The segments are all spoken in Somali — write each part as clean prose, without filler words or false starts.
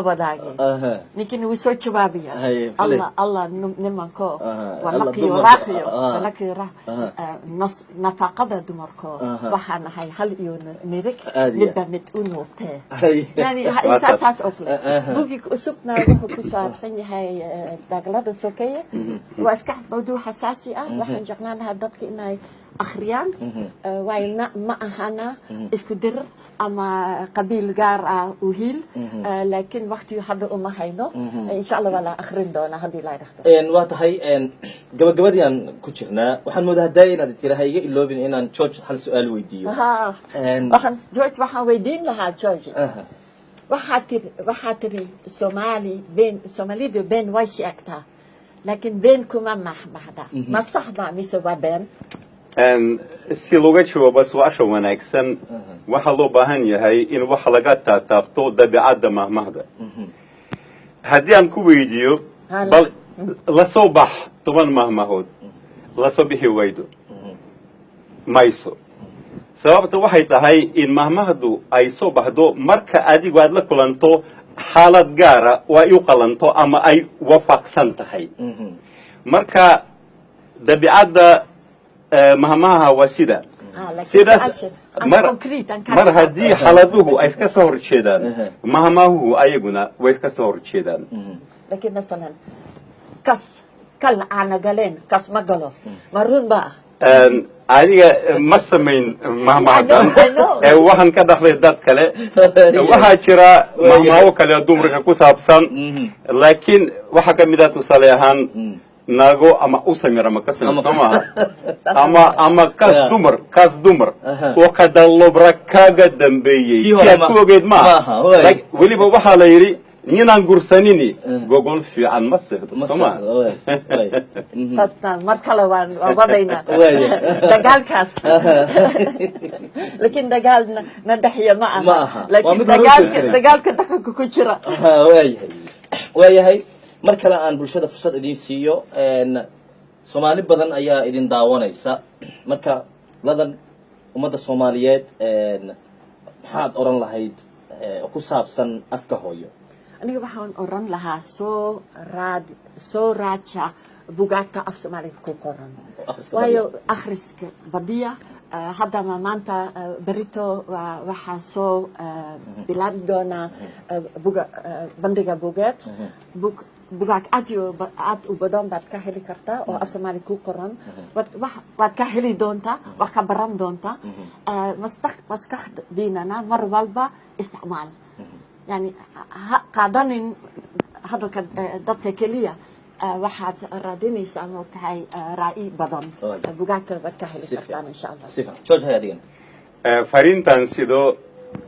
Wadaagay. Ninkin wuu soo jawaabaya. Haye, Allah Allah, nimanko waa Allah, naqiyo dumarka, raaqiyo waa naqiyo nafaqada dumarko waxaan nahay hal iyo nirig, Aad iyo midba mid u nuurtee. Yani Waa saas. Saas oo kale. Buugii cusubna wuxuu ku saabsan yahay dagaalada sokeeye. Waa iska mawduuc xasaasi ah. Waxaan jeclaan lahaa dadka inay akhriyaan, waayo ma ahana isku dir ama qabiil gaar ah u hiil, laakiin waqtigu hadda uma hayno. Insha Allah waa la akhrin doonaa haddii la yidhaahdo. Waa tahay, gabagabadii aan ku jirnaa. Waxaan moodaa haddaa inaad tira ha iga iloobin inaan George hal su-aal weydiiyo. Waxaan George, waxaan weydiin lahaa George, waxaa tiri Soomaali been, Soomaalidu been way sheegtaa, laakiin been kuma mahmahda. Ma sax ba mise waa been? Si looga jawaabo su-aasha wanaagsan, waxaa loo baahan yahay in wax laga taataabto dabeicadda mahmahda. Haddii aan ku weydiiyo, Hala. bal la soo bax 10 mahmahood, la soo bixi waydo mayso. Sababta waxay tahay in mahmahdu ay soo baxdo marka adigu aad la kulanto xaalad gaara oo ay u qalanto ama ay waafaqsan tahay. Marka dabiicadda mahmaha waa sida Laakiin sidaas. su-aasha aan Mar concrete aan ka mar rabaa. haddii xaaladuhu ay iska soo horjeedaan, mahmahuhu ayaguna way iska soo horjeedaan. Laakiin masalan, kas kal caana galeen kas ma galo, ma run ba? Aniga ma samayn mahmahdan. I know, I know. Ee waxaan ka dhaxlay dad kale. Waxaa jira mahmaho kale oo dumarka ku saabsan, laakiin waxaa ka mid ah, tusaale ahaan, naago ama u samir ama ka samir, soo maaha? Ama kaas dumar, kaas dumar oo kadalobra kaga dambeeyey Kii hore kiaad ku ogeyd maaha. Maaha, waay. Weliba waxaa la yidhi, ninaan gursanini gogol fiican ma seexdo, soo maaha? Dadna mar kale waan wadaynaa Waay. dagaalkaas, laakiin dagaal na dhexya ma aha. Ma aha. Waa Laakiin mid hore usoo dagaalka jiray. dagaalka dhaqanka ku jira. Waayahay, mar kale aan bulshada fursad idiin siiyo. Soomaali badan ayaa idin daawanaysa. Marka ladan, ummadda Soomaaliyeed maxaad oran lahayd ku saabsan afka hooyo? Aniga waxaan oran lahaa, soo raaja bugaagta af Soomaaliga ku qoran. Akhriska. Waayo akhriska badiya. Haddaba maanta, berito waxaan soo bilaabi doonaa bandhiga bugeed. Bugaag aad iyo aad u badan baad ka heli kartaa oo af Soomaali ku qoran. Waad ka heli doontaa, waad ka baran doontaa. Maskaxdiinana mar walba isticmaal, yani ha qaadanin hadalka dadka keliya. Waxaad raadinaysaa, moogtahay, ra'yi badan. Bugaagta waad ka heli Si kartaan, fiican. insha Allah. Si fiican. George, hay adigana. Fariintan sidoo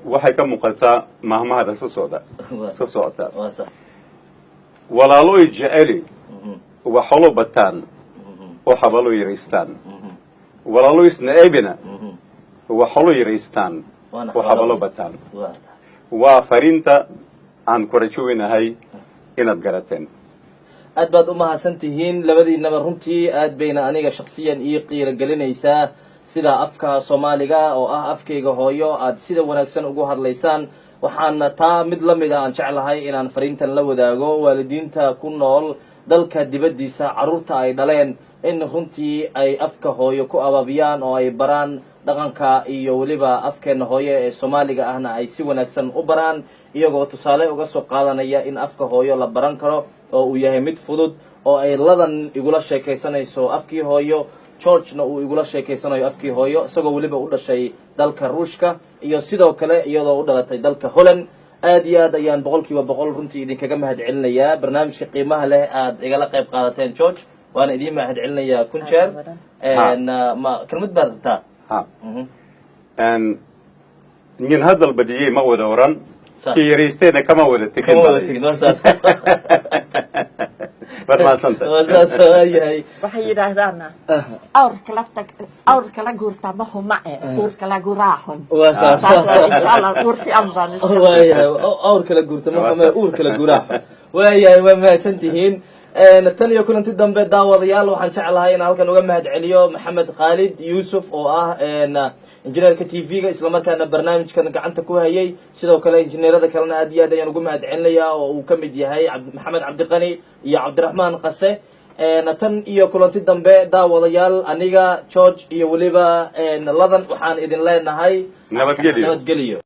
waxay ka muuqataa mahmahada soo socda, soo socota. Waa sax. Walaalooy jeceli waa xolo bataan oo xabalo yaraystaan, walaalooy isna-eebina waa xolo yaraystaan Waana oo xabalo bataan. Waa. Waa fariinta aan ku rajo weynahay inaad garateen. Aad baad u mahadsan tihiin labadiinaba. Runtii aad bayna aniga shaksiyan ii qiiro gelinaysaa sida afka Soomaaliga oo ah afkayga hooyo aad sida wanaagsan ugu hadlaysaan. Waxaana taa mid la mid a aan jeclahay inaan fariintan la wadaago waalidiinta ku nool dalka dibaddiisa, carruurta ay dhaleen in runtii ay afka hooyo ku ababiyaan oo ay baraan dhaqanka iyo weliba afkeena hooyo ee Soomaaliga ahna ay si wanaagsan u baraan, iyagoo tusaale uga soo qaadanaya in afka hooyo la baran karo oo uu yahay mid fudud, oo ay Ladan igula sheekaysanayso afkii hooyo, Georgena uu igula sheekaysanayo afkii hooyo, isagoo weliba u dhashay dalka Ruushka iyo sidoo kale iyadoo u dhalatay dalka Holland. Aad iyo aad ayaan 100% runtii idinkaga mahad celinayaa barnaamijka qiimaha leh aad igala qayb qaadateen. George, waana idiin mahad celinayaa kun jeer. Ma kelmad baad rabtaa? Ha. Nin hadal badiyey ma wada oran, kii yaraystayna kama wada tegin. Kama wada tegin, waa saas. Waad mahadsanta. Waa saas, waayahay. Waxay yidhaahdaana, awr kala guurtaa ma huma e, uur kala guraa xun. Waa saas. Taas waa insha Allah uur fiican baan. Waayahay, awr kala guurta ma xume, uur kala guraa. Waayahay, waa mahadsan tihiin. Tan iyo kulanti dambe, daawadayaal, waxaan jeclahay in halkan uga mahad celiyo Maxamed Khaalid Yuusuf oo ah injineerka TV-ga, islamarkaana barnaamijkan gacanta ku hayay. Sidoo kale injineerada kalena aad iyo aad ayaan ugu mahad celinayaa, oo uu ka mid yahay Maxamed Cabdiqani iyo Cabdiraxmaan Qase. Tan iyo kulanti dambe, daawadayaal, aniga George iyo weliba Ladan waxaan idin leenahay Nabadgelyo. Nabadgelyo.